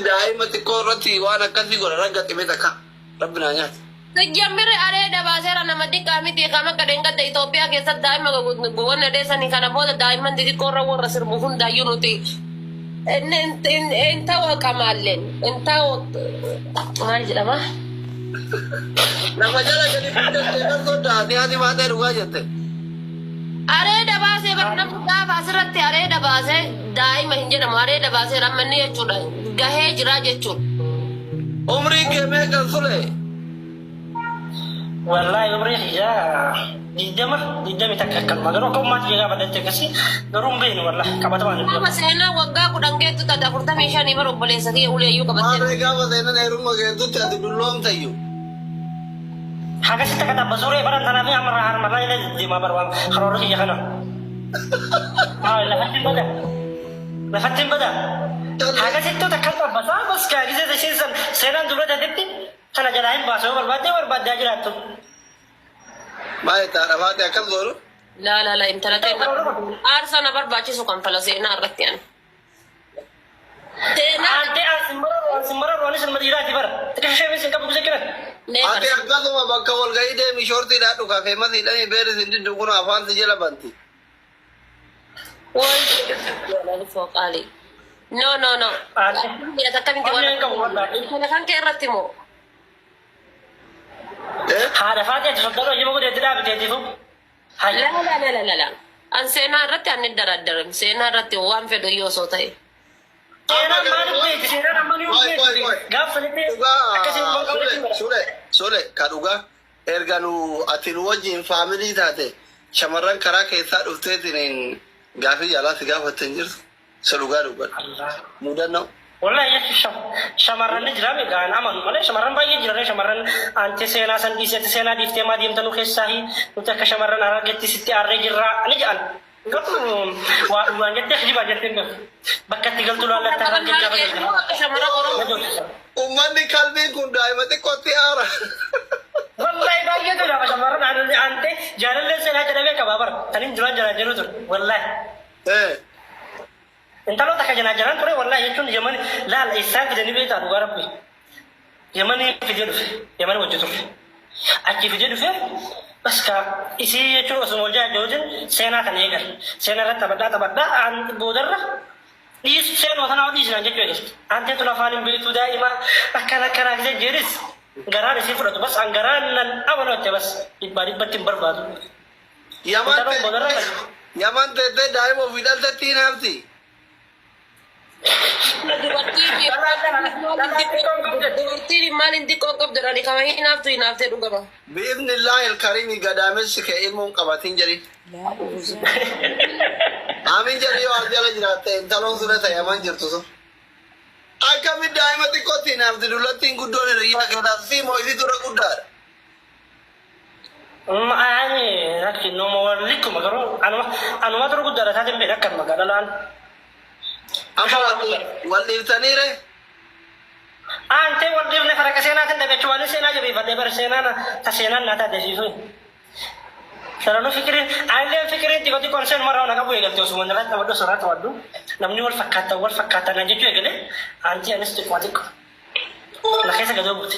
Daa'ima xiqqoo irratti waan akkasii godha raggaxime takka. Rabbi naa nyaata. Sijjammiri areeda baaseera nama diqqaa miti kama kadhengadda Itoophiyaa keessatti daa'ima wanna dheessanii kana booda daa'imman xixiqqoo irra warra sirbu hundaayyuu nuti intawaqamaalleen intawa maal jedhama? Lafa jala gadi guddatte kan sodaate haati baatee dhugaa jette. Areeda baasee bar namni gaafa asirratti areeda baasee daa'ima hin jedhamu areeda baasee amma inni jechuudha gahee jira jechuudha. Umriin kee meeqa Sule? Wallaahi umrii kiyyaa 20 21 akkanuma garuu akka ummaatti kiyya gaafadhetti akkasii garuu hin beeknu wallaahi qabatamaan hin Gaafa beeku. seenaa waggaa 10 geettu taate 45 bar obboleessa kiyya uleeyyuu qabattee. Maarree gaafa seenan heeruma geettutti ati dulloomtayyu. Hagasitti akka xabbasuuree baran tanaaf amma harmarraa jala deemaa bara waan karoorri kiyya kana. Haa lafatti hin bada. Lafatti hin bada. Hagasittuu takka xabbasaa bas kaa gisee isheen san seenaan dubra tatetti kana jalaa hin baasu yoo barbaadde barbaaddaa jiraattu. Maal itti haadha baate akkas goonu? Laa laa laa intala ta'e aarsaa na barbaachisu kan fala seenaa irratti ani. Seenaa Aantee ansin mararu ansin mararu anis ilma dhiiraati bara. Xiqqisha ishee sin qabu gisee kiran. Never. Ati akkasuma bakka walgahii deemi shoortii dhaadhu kafee masiidhanii beerri sin diddu kun afaan si jala banti. Way fooqaali. No no no. Aantee. Akkamitti Onnee hin qabu wallaahi. Intala kan kee irratti moo? Eh? Haadha faatee ati soddaan hojii boqotee itti dhaabiteetifu. Hayya. La la la la la la. An seenaa irratti an hin daraddaren. Seenaa irratti waan fedhu iyyuu osoo ta'e. Seenaan maaliif beekti? Seenaan amma ni Qoy, qoy, beekti. qoy. Gaaf sanitti Dhugaa akkasii hin Sule, qabu. Sule, Sule, ka dhugaa erga nu ati nu wajjin faamilii taate shamarran karaa keessaa dhufteetiin gaafii jaalaa si gaafatte hin jirtu. Isa dhugaa dubbadhu. Mudannoo. Wallahi jechuun shamarran ni jira miidhaan amanu malee shamarran baay'ee jira shamarran aanti seenaa san dhiisee ati seenaa dhiiftee maa deemta nu keessaa nuti akka shamarran argetti sitti aarree jirra ni jedhan. Garuu waa dhugaan jettee kijibaan jettee hin beeku. Bakka itti galtu laallatta harargee gaafa galtu. Akka shamarran Oromoo. Uummanni kalbiin kun daa'ima xiqqootti aara. Wallahi baay'eetu gaafa shamarran aantee jaalalleen seenaa jedhamee qabaa bara. Kan hin duraan jalaan jedhu ture. Wallahi. Eh. Intaloo takka janaa jalaan ture wallahi jechuun Yaman laal eessaan fidanii beektaa dhugaa rabbi. Yamanii fidee dhufe. Yaman wajji turre. Achi fidee dhufe bas ka isii jechuun osuma wal jaalladhu seenaa kana eegale. Seenaa irratti taphadhaa taphadhaa aan boodarra dhiisu seenuma tanaa dhiisinaan jechuu eegalte. Antee tun afaan hin beektuu daa'ima akkana akkanaa gisee jeeris garaan isii fudhatu bas an garaan nan amanu jette bas dhibbaa dhibbatti hin barbaadu. Yaman Intaloon boodarra teettee Yaman teettee daa'ima ofii dhaltetti hin hafti. Dubartiin maal hin xiqqoo qabdu jedhani kama hinaaftu hinaaftee dhugama. Bi'iznillaahi ilkariimi gadaamessi kee ilmoon qabatin jedhin. Aamin jedhi yoo as jala jiraatte intaloon sune ta Yaman jirtu sun. Akkami daa'ima xiqqootti hin hafti dullattiin guddoon hiriyyaa kee taatu sii moo isitu irra guddaadha. Ani rakki nama likkuma garuu anuma anuma dura guddaadha taateen beeka akkanuma galalaan. Amma wal dhiiftanii ree? Aantee wal dhiifne faraqa seenaatiin dhagachu waan seenaa jabeeffadhee bara seenaan ta seenaan naa taate siifu. Saranuu fikiriin anillee fikiriin xiqqoo xiqqoon seenuma irraa na qabu eegalte osuma irratti taphadhu osoo irratti taphadhu namni wal fakkaatan wal fakkaatan naan jechuu eegale aantii anis xiqqoo xiqqoo na keessa gadoo buute.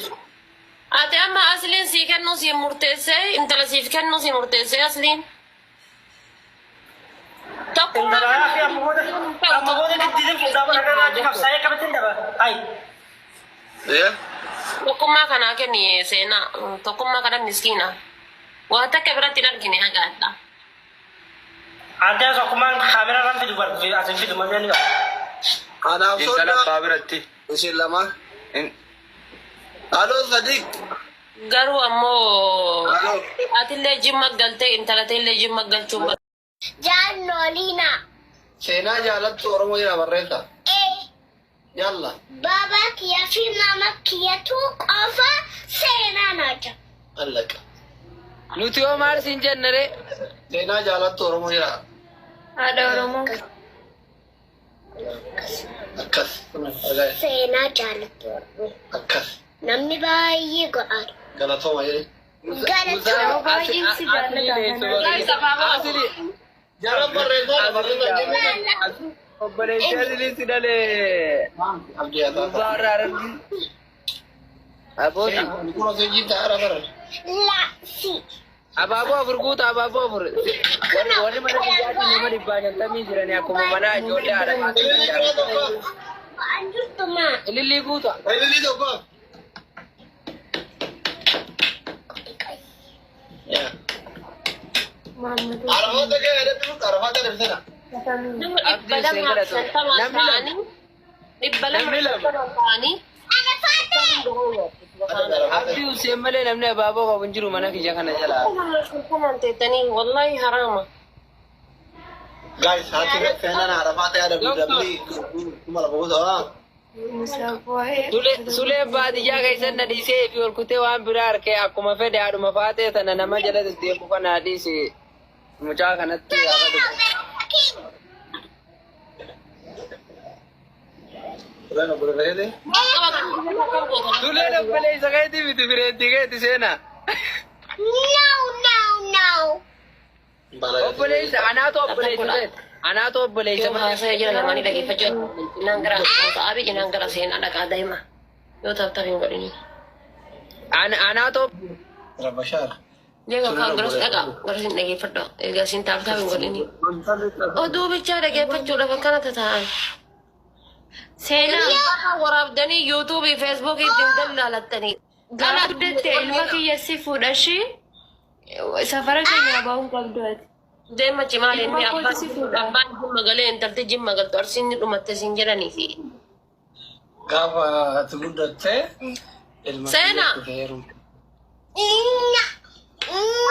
Ati amma asliin sii kennuu sii murteessee intala siif kennuu sii murteessee asliin. Tokkummaa Intala fi amma booda amma booda giddiitiin fuudhaa bara kanaa achi qabsaa'ee akkamitti hin daba? Ayi. Yeah. Tokkummaa kanaa kenni seenaa tokkummaa kana miskiina. Waa takka biratti hin argine hagaadha. Aantee tokkummaan kaameraa irraan fidu bar asin fidu malee ni qaba. Anaaf Intala soddaa abbaa biratti. isin lama. In- Aloo Sadiq. Garuu ammoo Aloo. atillee jimma galtee intala teellee jimma galchuun Jaannooliina. Seenaa jaalattu Oromoo jedha barreessa. Ee Yalla. baba kiyya fi mama kiyyatu qofa seenaa naa jira. Allaqa. Nuti hoo maal siin jenne ree? Seenaa jaalattu Oromoo jedha. Haadha Oromoo. Akkas. Seenaa jaalattu Oromoo. Akkas. Namni baay'ee godhaadha. Galatooma jedhe. Galatooma. Baay'een si jaallata. Asili Jara barreessaa barreessaa. Obboleessi asli si dhalee. Abdii haa taatu. Gurbaa irraa argi. Abooti. Kun osoo jiita haara bara. La si. Abaaboo afur guuta abaaboo afur. Warri mana biyyaatiin nama 150 jiranii akkuma mana ijoollee haadha maatii. Ilillii biraa tokko. Waan jirtu maa. Ilillii guuta. Ilillii tokko. Arafaata kee jedhatti arafaata dhabsana. Nama Abdii Hussein 250 galatoom. Namni lama. ta'anii 250 Namni lama. ta'anii Abdii Hussein malee namni abaaboo qabu hin jiru mana kiyya kana jala. 250 teettanii wallahi haraama. Guys, haati seenaan arafaata yaada dabli 2000 gosa. Sulee baadiyyaa keessan na dhiisee fi ol kutee waan biraa harkee akkuma fedhe haadhuma faatee tana nama jala deddeemu kana dhiise mucaa kanatti haa dhufu. Suleen obboleessa keeti. Suleen obboleessa keetii miti fireetti keeti seenaa. No, no, no. Obboleessa anaatu obboleessa keeti. Anaatu obboleessa Yoo haasa'ee jira lamaanii dhaggeeffachuu naan gara haasa'aa fi naan gara seenaa dhaqaa daa'ima yoo taaf taaf hin godhini. Anaatu Rabashaara. Jeega kaan garas dhaqaa garas hin dhaggeeffadhu egaa siin taaf taaf hin godhini. Oduu bichaa dhaggeeffachuudhaaf akkana tataa'an. Seenaa Waraabdanii yuutuubii feesbuukii ittiin dallaalattanii. gaafa guddatte ilma kiyya si fuudhashii safara keenya bahuun qabdu ati. Deema cimaa Ilma inni kootu si fuudha. Abbaan jimma galee intalti jimma galtu arsiin ni dhumatte siin jedhanii fi. Gaafa ati guddattee ilma Seenaa. kiyya heerumte. Na.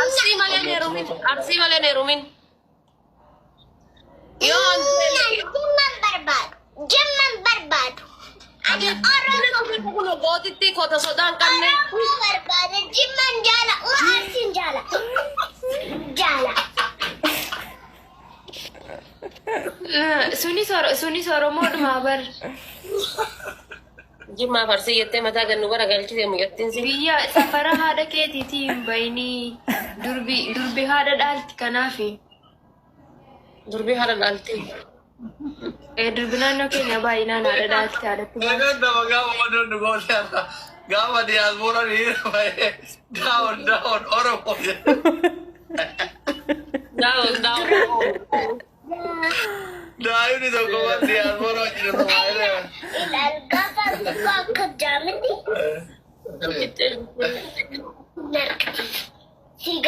Arsii malee hin heerumin. Arsii malee hin heerumin. Yoo Jimman barbaadu. Jimman barbaadu. Ani Oromoo. kun gootitti kota sodaan qabne. Oromoo barbaada. Jimman jaala. Arsiin jaala. Jaala. Sunis Oromoodhuma bar. Jimmaa farsii jettee mataa gannu gara galchite mucattiin si. Biyya safara haadha keetiitii hin bayinii durbi haadha dhaalti kanaafi. Durbii haadha dhaalti. Durbi naannoo keenya baay'inaan haadha dhaalti haadhatti baati. Eegan nama gaafa wantoonni gootee har'a gaafa diyaaspooraan hiriira bahee down down Oromoo jedhe. Down down. Daa'imni tokko waan diyaaspooraa wajjin osoo baay'ee. Ilaal gaafa tokko akka jaamiti.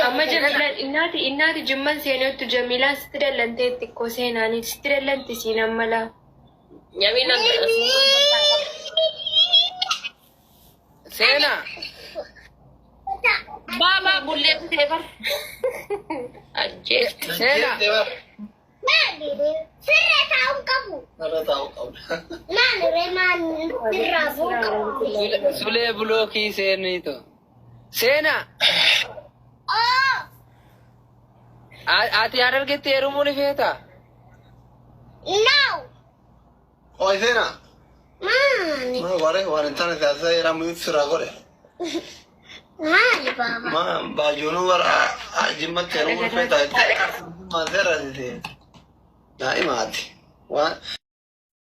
Amma Jamiilaan innaati jimman seenettu Jamiilaan sitti dallantee xiqqoo seenaanii sitti dallanti siin amma laa. Jamiilaan Seenaa. Baabaa bullee teefar. Ajjeefte. Seenaa. Sirra taa'uu qabu. Sirra taa'uu qabda. Maali maal sirraa bu'uu qabu. Sulee bulookii seeniito. Seenaa. Oo. Ati harargetti heerumuu ni feetaa? No. Oi seenaa. Maali. Ma waree waan hin taane siyaasaa yeroo muyuutti sirraa godhe. Maali baaba. Ma baajoonuu bara jimmatti heerumuu ni feetaa jettee. Maal seera Daa'ima ati. Waan.